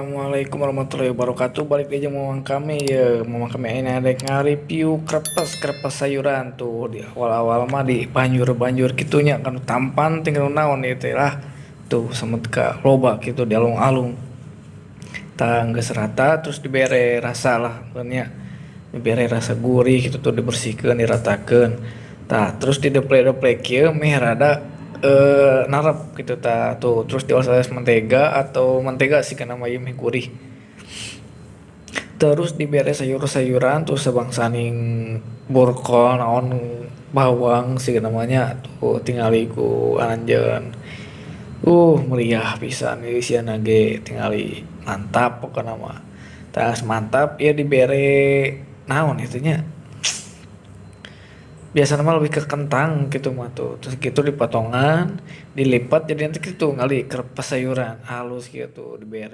Assalamualaikum warahmatullahi wabarakatuh. Balik deui jeung Mamang kami ya. Mamang kami ayeuna rek ngareview krepes krepes sayuran. Tuh, di awal-awal mah di banjur-banjur kitu nya kan, tampan tinggal naon ieu teh lah. Tuh, semet ka loba kitu di alung-alung. Tah, geus rata, terus dibere rasa lah nya, dibere rasa gurih gitu. Tuh, dibersihkeun, diratakeun. Tah, terus dideple-deple kieu meh rada narep gitu. Tah, tuh, terus dioles mentega atau mentega sih kana mah ieu meh gurih. Terus dibere sayur-sayuran tuh, sabangsaning borkol, naon, bawang sih namanya. Tuh, tingali ku anjeun, meriah pisan isianna ge. Tingali, mantap pokona mah. Tah, mantap ieu dibere naon itu nya, biasana mah lebih ke kentang gitu mah. Tuh, terus gitu dipotongan, dilipat, jadi nanti kitu ngali krepes sayuran halus gitu dibere.